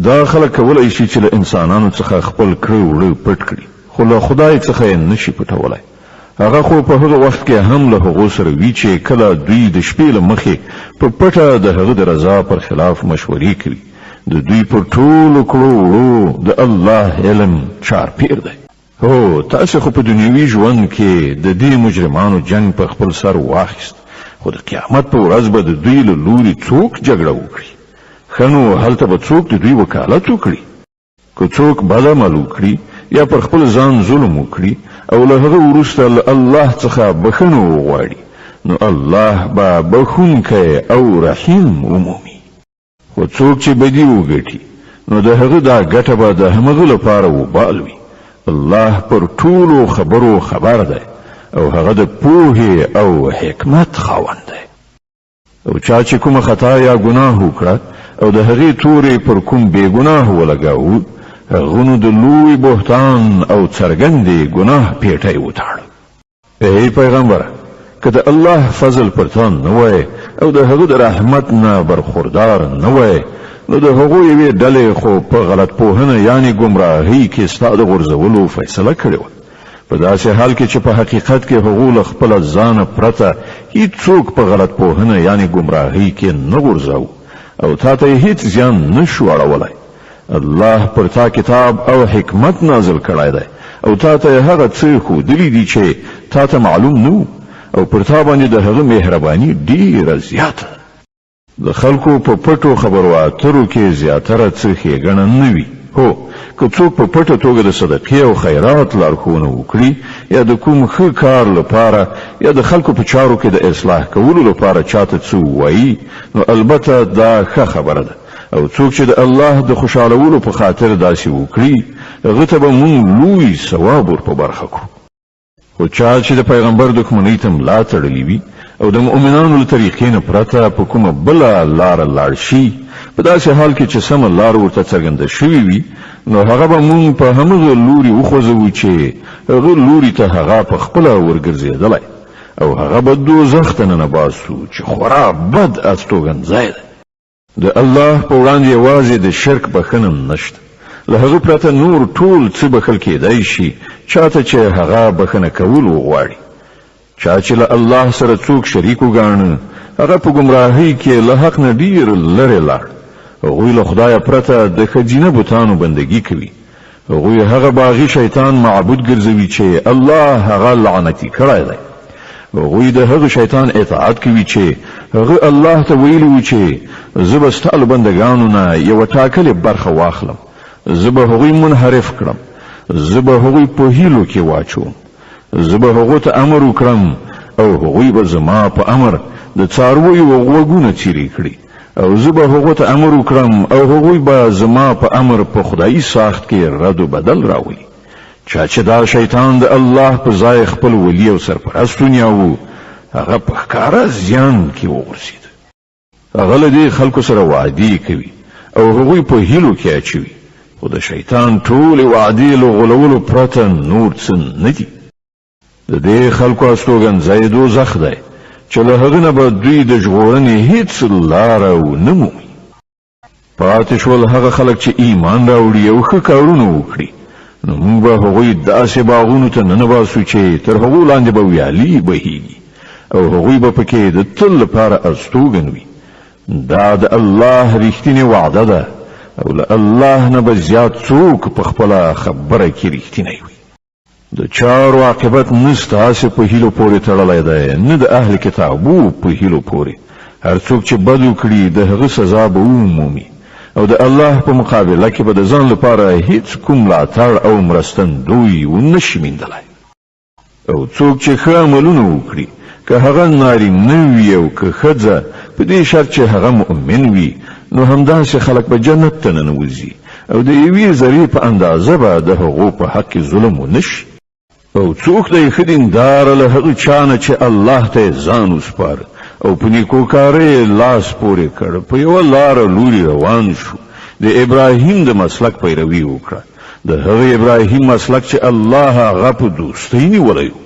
دا خلک کولای شي چې له انسانانو څخه خپل کړه وړه پټ کړي، خو له خدای څخه یې نشي پټولای. هغه خو په هغه وخت کې هم له هغو سره وي چې کله دوی د شپې له مخې په پټه د هغه د رضا پر خلاف مشورې کوي. د دوی پر ټولو کړو وړو د الله علم چارپیر دی. هو، تاسو خو په دنیوي ژوند کې د دې مجرمانو جنګ په خپل سر واخیست، خو د قیامت په ورځ به د دوی له لوري څوک جګړه وکړي؟ ښه نو هلته به څوک د دوی وکالت وکړي؟ که څوک بد عمل وکړي یا پر خپل ځان ظلم وکړي او له هغه وروسته له الله څخه بښنه وغواړي، نو الله به بښونکی او رحیم ومومي. خو څوک چې بدي وګټي، نو د هغه دا ګټه به د همغه لپاره وبال وي. الله پر ټولو خبرو خبر دی او هغه د پوهې او حکمت خاوند دی. او چا چې کومه خطا یا ګناه وکړه او د هغې تور یې پر کوم بې ګناه ولګاوه، هغه نو د لوی بهتان او څرګندې ګناه پېټی وتاړه. ای پیغمبره! که د الله فضل پر تا نه وای او د هغه د رحمت نه برخوردار نه وای، نو د هغو یوې ډلې خو په غلط پوهنه یعنې ګمراهۍ کې ستا د غورځولو فیصله کړې وه. په داسې حال کې چې په حقیقت کې هغو له خپله ځانه پرته هیڅوک په غلط پوهنه یعنې ګمراهۍ کې نه غورځاوه او تا ته یې هیڅ زیان نه شو اړولای. الله پر تا کتاب او حکمت نازل کړی دی او تا ته یې هغه څه ښودلي دي چې تا ته معلوم نه وو او پر تا باندې د هغه مهرباني ډیره زیاته ده. د خلکو په پټو خبرو اترو کې زیاتره څه ښېګڼه نه وي. هو، که څوک په پټه توګه د صدقې او خیرات لارښوونه وکړي یا د کوم ښه کار لپاره یا د خلکو په چارو کې د اصلاح کولو لپاره چاته څه ووایي، نو البته دا ښه خبره ده او څوک چې د الله د خوشحالولو په خاطر داسې وکړي، هغه ته به مونږ لوی ثواب ور په برخه کړو. خو چا چې د پیغمبر دښمنۍ ته ملا تړلې وي او د مؤمنانو له طریقې نه پرته په کومه بله لاره لاړ شي، په داسې حال کې چې سمه لار ورته څرګنده شوې وي، نو هغه به مونږ په همغه لوري وخوځوو چې هغه لوري ته هغه په خپله ورګرځېدلی او هغه به دوزخ ته ننباسو چې خورا بد استوګنځای دی. د الله په وړاندې یوازې د شرک بښنه نشته، له هغه پرته نور ټول څه بښل کېدای شي چاته چې هغه بښنه کول وغواړي. چا چې له الله سره څوک شریک وګاڼه، هغه په ګمراهۍ کې له حق نه ډیر لرې لاړ. هغوی له خدایه پرته د ښځینه بتانو بندګي کوي. هغوی هغه باغي شیطان معبود ګرځوي چې الله هغه لعنتي کړی دی. هغوی د هغه شیطان اطاعت کوي چې هغه الله ته ویلي وو چې زه به ستا له بندګانو نه یوه ټاکلې برخه واخلم، زه به هغوی منحرف کړم، زه به هغوی په هیلو کې واچوم، زه به هغو ته امر وکړم او هغوی به زما په امر د څارویو غوږونه څیرې کړي او زه به هغو ته امر وکړم او هغوی به زما په امر په خدایي ساخت کې رد و بدل راولي. چا چې دا شیطان د الله په ځای خپل ولي او سرپرست ونیاوه، هغه په ښکاره زیان کې وغورځید. هغه له دې خلکو سره وعدې کوي او هغوی په هیلو کې اچوي، خو د شیطان ټولې وعدې له غولولو پرته نور څه نه دي. د دې خلکو استوګنځای دوزخ دی چې له هغه نه به دوی د ژغورنې هیڅ لاره ونه مومي. پاتې شول هغه خلک چې ایمان راوړي او ښه کارونه وکړي، نو موږ به هغوی داسې باغونو ته ننباسو چې تر هغو لاندې به ویالې بهیږي او هغوی به پکې د تل لپاره استوګن وي. دا د الله رښتینې وعده ده او له الله نه به زیات څوک په خپله خبره کې رښتینی وي. د چارو عاقبت نه ستاسې په هیلو پورې تړلی دی، نه د اهل کتابو په هیلو پورې. هر څوک چې بد وکړي د هغه سزا به ومومي او د الله په مقابله کې به د ځان لپاره هیڅ کوم ملاتړ او مرستندوی ونه شي میندلی. او څوک چې ښه عملونه وکړي، که هغه نارینه وي او که ښځه، په دې شرط چې هغه مؤمن وي، نو همداسې خلک به جنت ته ننوځي او د یوې ذرې په اندازه به د هغو په حق کې ظلم ونه شي. او څوک دی ښه دیندار له هغه چا نه چې الله ته یې ځان وسپاره او په نیکوکارۍ یې لاس پورې کړ، په یوه لاره لوري روان شو، د ابراهیم د مسلک پیروي یې وکړه، د هغه ابراهیم مسلک چې الله هغه په دوستۍ نیولی و.